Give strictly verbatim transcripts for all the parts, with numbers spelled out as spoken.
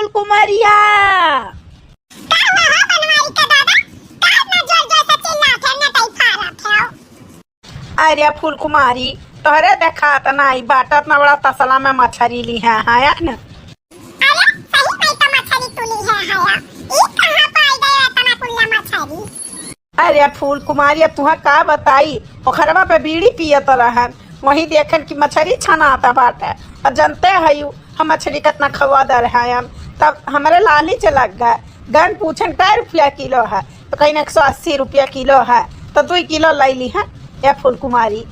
कुमारिया। का हुआ हो बनवारी के दादा? का इतना जोर जोर से चिल्लात है, नटई फारत है? अरे फूल कुमारी, तोहरे देखात नाई बाटत ना, बड़ा तसला में मछरी लिहे है, है न? अरे सही में तो मछरी तू लिहे है, ई कहाँ पाई गए इतना कुल्ला मछरी? अरे फूल कुमारी, अब तुहा का बताई, पोखरवा पे बीड़ी पियत रहन, वही देखन कि मछरी छनाता बाटे। और जनते हयू, हम मछरी कतना खवादर हयन, तब हमरे लालच लग गए। गन पूछन कै रुपया किलो है, तो कहीं एक सौ अस्सी रुपया किलो है, तो दुई किलो लै लिहे। ए फूल कुमारी,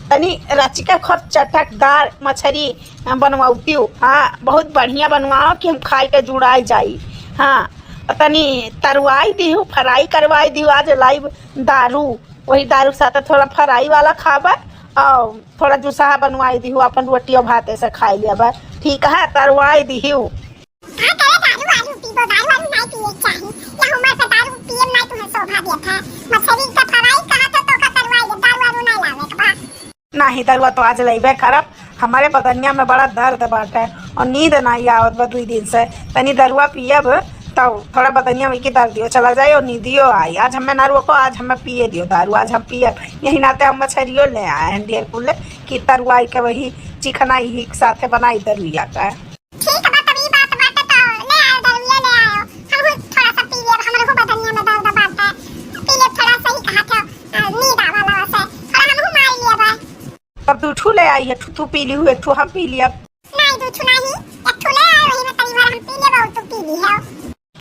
तनी रच के खूब चटकदार मछरी बनवाउतिउ। हाँ, बहुत बढ़िया बनवाओ कि हम खाई के जुड़ाई जाई। हाँ, तनी तरुआई दिहु, फ्राई करवाई दिहु, आज लाइब दारू, वही दारू के साथे थोड़ा फ्राई वाला खाबे और थोड़ा जुसहा बनवाई दिहु, अपन रोटियो भाते से खाई लेबे। ठीक है, तरुआई दिहु। का करे दारू वारू पीबो, दारू वारू नाई पिए के चाही। यह उम्र पे दारू पिए में नाई तुम्हें शोभा देत है। मछरी का फ्राई कहा तो, तो का तरुआई दे, दारू वारू नाई लावे के बा। नाही, दरुआ तो आज लइबे करब। हमरे बदनिया में बड़ा दर्द बाटे और नींद नाही आवत बा दुई दिन से। तनी दरुआ पियब तो थोड़ा बदनिया में की दर्दियो चला जाई और नींदियो आई। आज हमें ना रोको, आज हमें पिए दियो दारू, आज हम पियब। यही नाते हम मछरियो ले आए हैं ढेर कुल कि तरुआई के वही चिकनाई ही के साथे बनाई दरुइया का। ठीक बा, तब ई बात बाटे तो ले आयो, दरुइया ले आयो। हमहू थोड़ा सा पी लेब, हमरहू बदनिया में दर्द बाटे। पी लेब थोड़ा, सही कहा थे, अ, नींद आवा लगा से। थोड़ा हमहू मार लेब। तब दू ठू ले आई, एक ठू तू पी लिहू, एक ठू हम पी लियब। नहीं, दू ठू नहीं, एक ठू ले आयो, वही में तनी भर हम पी लेब और तू पी लिहो।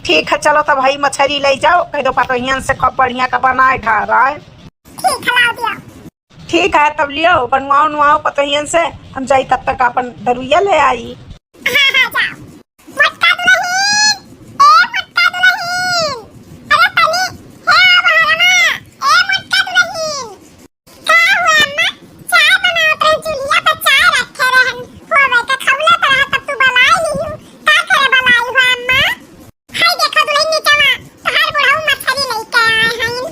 ठीक है, चलो तब भाई मछरी ले जाओ, कह दो पतोहियन से खूब बढ़िया का बनाए ढारा है। ठीक है, लाओ दिया। ठीक है, तब लियो, बनवाओ नुआओ पतोहियन से, हम जाई तब तक अपन दरुइया ले आई। हाँ, हाँ, जाओ। मोटका दुलहिन, ए मोटका दुलहिन, अरे तनी, हे आ बहरवा, ए मोटका दुलहिन। का हुआ अम्मा? चाय बनावत रही, चूल्हिया पे चाय रखे रहन, होवे के खौलत रहा तब तू बलाई लिहू। का करे बलाई हुआ अम्मा? हाय देखो दुलहिन निचवा, तोहार बुढ़ऊ मछरी लइके आए हइन।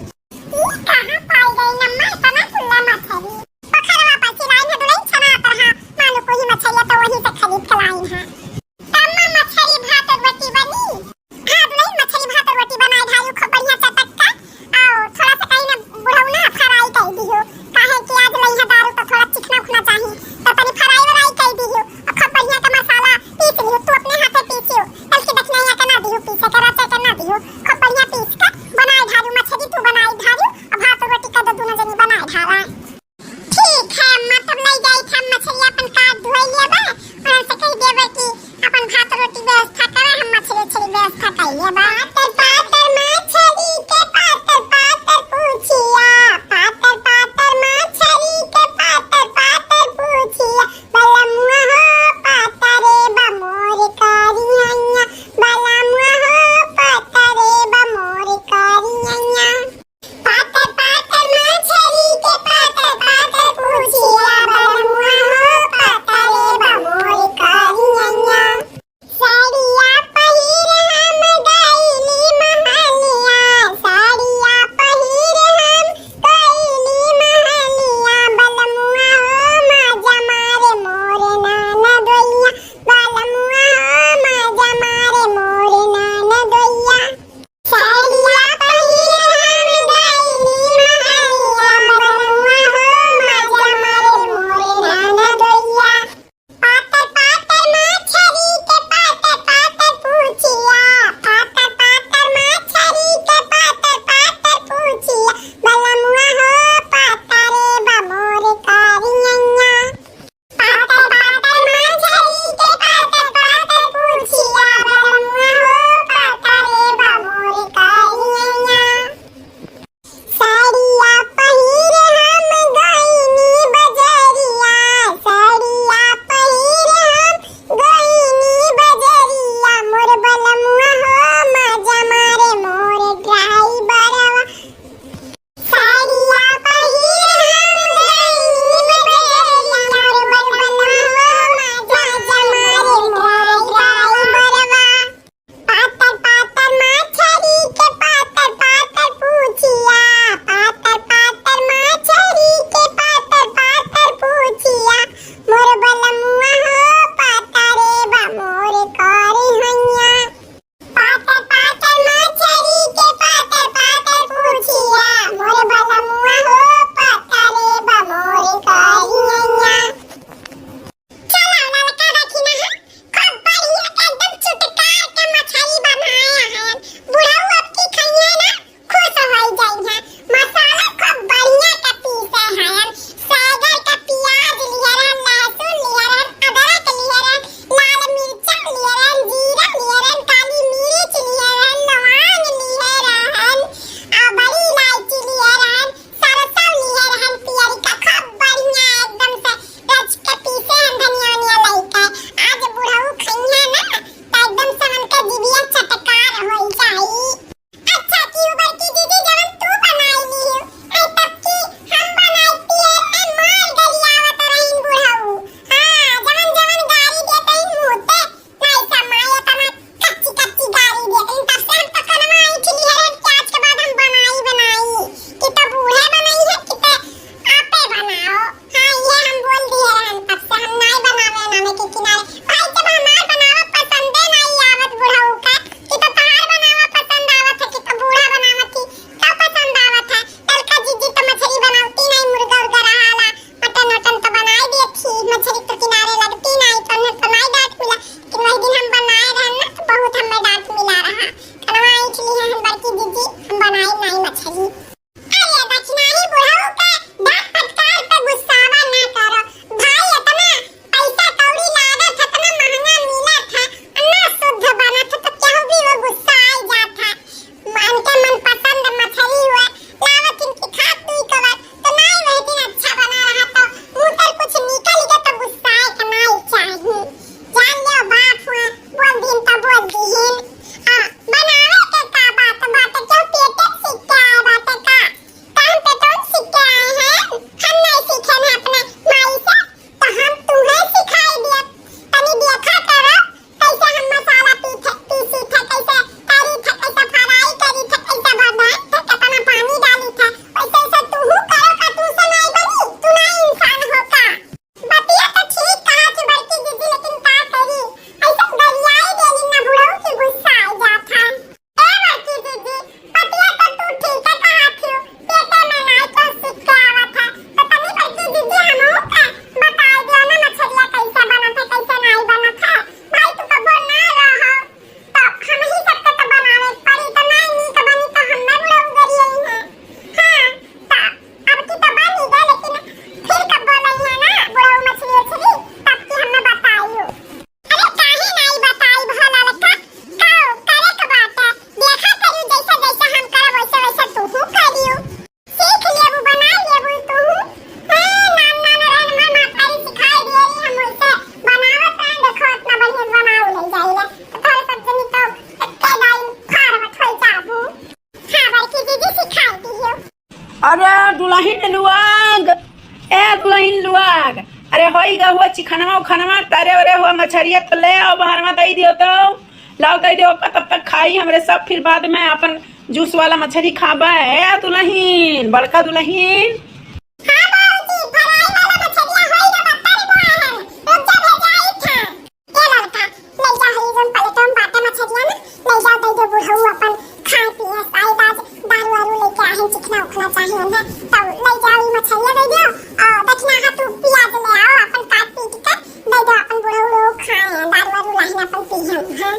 ई कहाँ पाई गई अम्मा इतना कुल्ला मछरी? पोखरवा पर चिलाइन है दुलहिन, छनात रहा, मानो कोई मछरिया तो वहीं से खरीद के लाइन है। त अम्मा मछरी भात रोटी बनी? हाँ दुलहिन, मछरी भात रोटी बनाए ढालू, खूब बढ़िया चटक का, और थोड़ा सा कहीं ना बुढ़ऊ ना फ्राई कर दियो, काहे कि आज लइहा दारू तो थोड़ा चिकना उखना चाही, तो तनी फ्राई व्राई कर दियो, और खूब बढ़िया का मसाला पीस लियो, तू अपने हाथे पीसियो, बल्कि दखिनैया के ना दियो पीसे के, रचे के ना दियो, खूब बढ़िया पीस के बनाए ढालू मछरी, तू बनाए ढालू, और भात रोटी का दो दोनों जनी बनाए ढाला। ठीक है अम्मा, तब ले जाई थे हम मछरिया अपन काट धोई लेबे, और उनसे कह देबे कि अपन भात रोटी व्यवस्था करे, हम मछरी उछरी व्यवस्था कर लेबे। पातर पातर मछरी के पातर पातर पूछिया, पातर पातर मछरी के पातर पातर पूछिया, बलमुआ हो पातरे बा मोर करियैया, बलमुआ हो पातरे बा मोर करियैया। पातर पातर मछरी के पातर पातर पूछिया, बलमुआ हो पातरे बा मोर करियैया। साड़िया पहिर हम गइली दुलहिन लुआग, ए दुलहिन लुआग, अरे होई गा हुआ चिखनवा उखनवा, तरे ओरे हुआ मछरिया तो ले आओ, बहरवा दई दियो तो, लाओ दई दियो, ओका तब तक खाई हमरे सब, फिर बाद में अपन जूस वाला मछरी खाबे। ए दुलहिन, बड़का दुलहिन। हाँ बाबूजी, फ्राई वाला मछरिया होई गा, बत्तर बुआ है, रुक जा, भेजाई था। ए लड़का, ले जा, हई जौन प्लेटवा में बाटे मछरिया ना, ले जा, दे दे बुढ़ऊ अपन खाए पिए, शायद आज दारू वारू लेके आए हैं, चिखना उखना चाहिए उन्हें, तो ले जाओ, ई मछरिया दे दो, और दक्षिणा हाथ तू प्याज ले आओ, अपन काट पीट के दे दो, अपन बुढ़ऊ लोग खाए हैं, दारू वारू लाइन अपन पी हैं, हाँ।